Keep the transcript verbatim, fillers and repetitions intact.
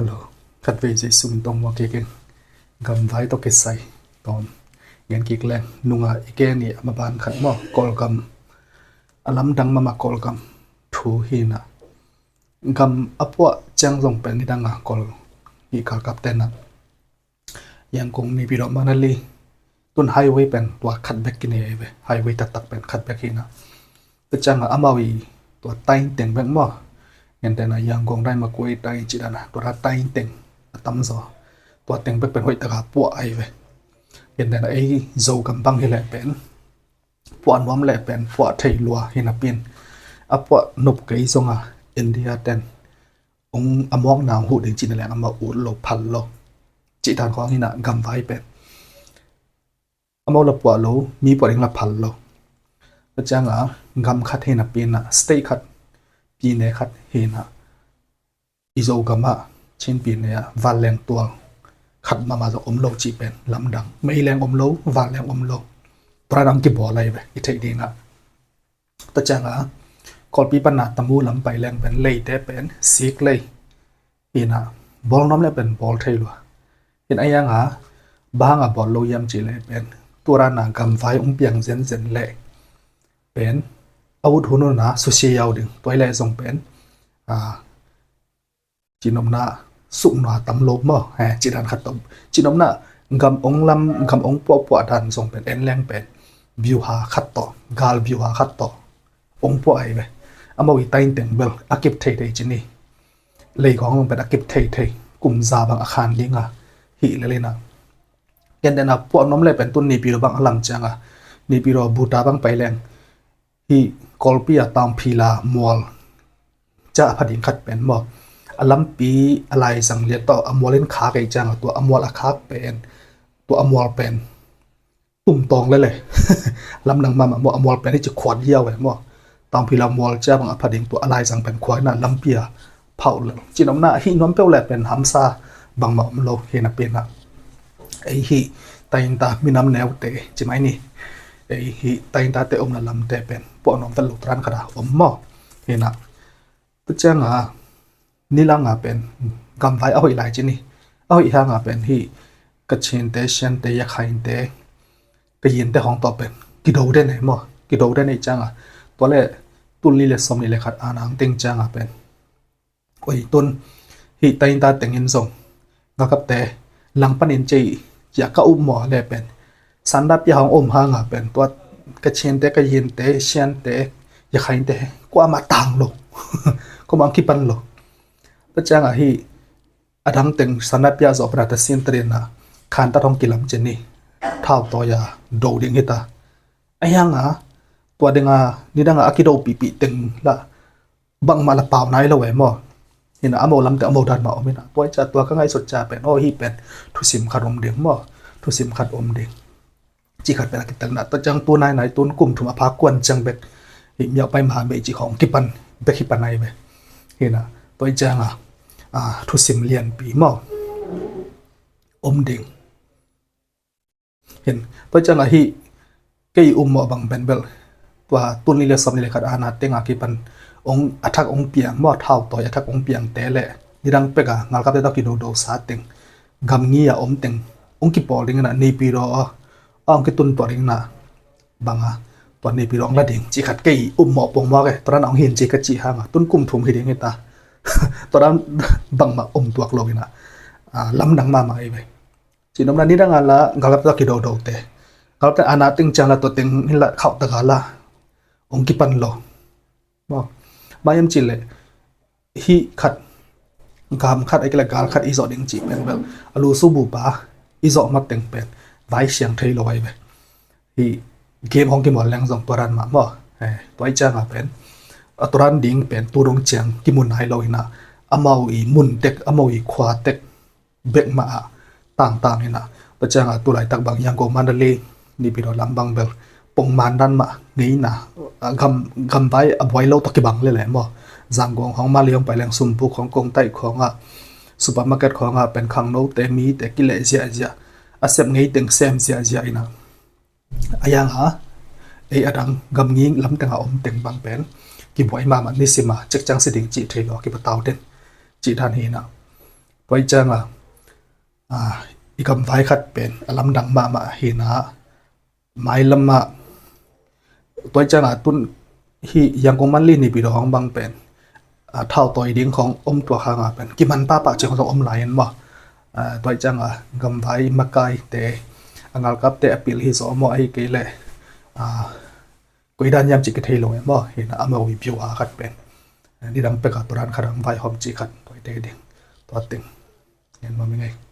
Hello. Khatvei Jesu min tawh muak kik ing. Gamvai tawh kisai tawm gen kik leng, nunga i gen i a maban khat maw, Kawlgam a lamdang mahmah Kawlgam thu hi in ah, gam a puah ciang zong pen nidanga Kawl i galkapte in ah Yangon, Naypyidaw, Mandalay, tun highway pen tua khat bek kinei ahi ve. Highway taktak pen khat bek hi in ah, tua ciangah amau i tua taing teng bek maw, gentehna Yangon, Daimakui taing cih dan a, tua taing teng a tamzaw, tua teng bek pen hoih taka puah ahi ve. Gentehna ei Zogam bang hi leh pen puah nuam leh pen puah thei lua hi napi in, a puah nop kei zonga India ten ong a mawkna ong huh ding cih na leng amau ut lo, phal lo. Cih dan khawng hi in ah, gamvai pen amau la puah lo, mi puah ding la phal lo. Tua ciangah gam khat hi napi in ah, state khat, pine khat hi in ah, i Zogam ah, Chin pine ah vanleng tual khat mahmah zong om lo cih pen lamdang. Mei leng om lo, van leng om lo. Tua dan a kibawl ahi ve, i theih dingah. Tua ciangah Kawlpi pana Tamu lam pai leng pen leite pen sik lei hi in ah, bawl nuam leh pen bawl thei lua. Hi in ah, a hiangah bang hangah bawl lo hiam cih leh pen, tua dan a gamvai ong piang zenzen leh pen a ut hun hun a susia ziau ding. Tua hi leh zong pen, a, cihnopna sukna tam lo maw, he, cih dan khat tawh. Cihnopna gam ong lam, gam ong puahpuah dan zong pen en leng pen byuha khat tawh, gal byuha khat tawh ong puah ahi ve. Amau i taing teng bel a kip theithei ci ni. Lei khawng zong pen a kip theithei, kum za bang a khan dinga hi lel in ah. Gentehna puah nuam leh pen tun Naypyidaw bang a lam ciangah, Naypyidaw, Buta bang pai leng, hih Kawlpi a Taungphila mual ciah a pha ding khat pen maw, a lampi a laizang lian tawh a mual in khak ei ciangah, tua a mual a khak pen, tua a mual pen tum tawng lele. Lamdang mahmah maw, a mual pen hi ci khuat liau e maw. Taungphila mual ciah bang a pha ding tua a laizang pen khuat in ah lampi a phauh lel. Cihnopna hih nuam peuh leh pen hamsa bangmah om lo hi napi in ah, ei hih taingta minam neute ci mai ni, ei hih taingtate omna lamte pen puah nuam vet lo, tua dan khat a om maw. Hi in ah, tua ciangah nidanga pen gamvai a hoih lai ci ni. A hoih hanga pen hih Kachinte, Shante, Yakhainte, Kayinte khawng tawh pen kido den e maw. Kido den e ciangah, tua leh tul nih leh sawmnih leh khat a nang teng ciangah pen, oi, tun hih taingta teng in zong galkapte langpan in cei, ciah ka up maw leh pen, sanda pia hong om hanga pen tua Kachinte, Kayinte, Shante, Yakhainte kuamah tang lo, kuamah kipan lo. Tua ciangah hih a dang teng sanda pia zawh pana ta sin ta dinah khantat hong kilam ci ni. Thau tawi a do ding hi ta. A hiangah tua dinga nidanga a kidopihpih teng lah bangmah la pau nai lo e maw. Hi in ah, a mo lamte a mo dan mah om hi in ah, tua hi ciah tua ka ngaihsut ciah pen, aw, hih pen thusim khat om ding maw, thusim khat om ding cih khat pen a kitel in ah, tua ciang tu nainai tun kum thum a pha kuan ciang bek hih miaupai maha mei cih khawng kipan bek hi pan ai ve. Hi in ah, tua hi ciangah, a, thusim lianpi maw om ding. Hin, tua ciangah hih kei um mawh bang pen bel, tua tul nih leh sawmnih leh khat a na tengah kipan ong a thak ong piang maw, thau tawi a thak ong piangte leh nidang pekah ngalkapte tawh kidodo sa teng, gamgi a om teng ong kipawl ding in ah, Naypyidaw a ong kitun tuah ding in ah, bangah tua Naypyidaw ong la ding cih khat kei um mawh pong mawk e. Tua dan ong hin ci ka cih hangah tun kum thum hi ding hi ta. Tua dan bangmah om tuak lo in ah, a, lamdang mahmah hi ve. Cihnopna nidang a la galkapte kidodote, galkapte a na teng ciang la tua teng in la khauh tak a la ong kipan lo. Maw, maiam cih leh hih khat, gam khat, a kila gal khat i zawh ding cih pen bel, a lusu bupa i zawh mateng pen vai siang thei lo ai ve. Hih game hong kimawl leng zong tua dan mah maw. Eh, tua hi ciangah pen a tua dan ding pen tu dong ciang kimu nai lo in ah, amau i mun tek, amau i khua tek bek mah ah tangtang in ah, tua ciangah tu laitak bang Yangon, Mandalay, Naypyidaw lam bang bel pongman dan mah ngeina, a, gam, gamvai a buai lo tawh kibang lele maw. Zangkong khawng, Mandalay khawng pai leng sumpuk khawng, kongtaih khawngah, supermarket khawngah pen khangnote, mite kileh ziahziah, a sep ngei teng sem ziahziah in ah, a hiangah ei a dang gamgi lam tengah om teng bang pen kibuai mahmah, nisima cekciang si ding cih thei lo, kipatau den cih dan hi in ah. Tua i cianga, a, i gamvai khat pen a lamdang mahmah hi na, mailamah, tua i cianga tun hi Yangon Manli Naypyidaw hong bang pen, a, thau tawi ding khong om tuak hanga pen kiman pahpah ciang zong om lai in maw. A, tua i cianga gamvai makaite, a ngalkapte a pil hi zaw maw, ahi kei leh, a, koi dan hiam ci kithei lo e maw. Hi na amau i biu a khat pen, a, nidang peka tua dan khat ang vaihawm ci khat tua i te ding. Tua teng. Ngen mami ngei.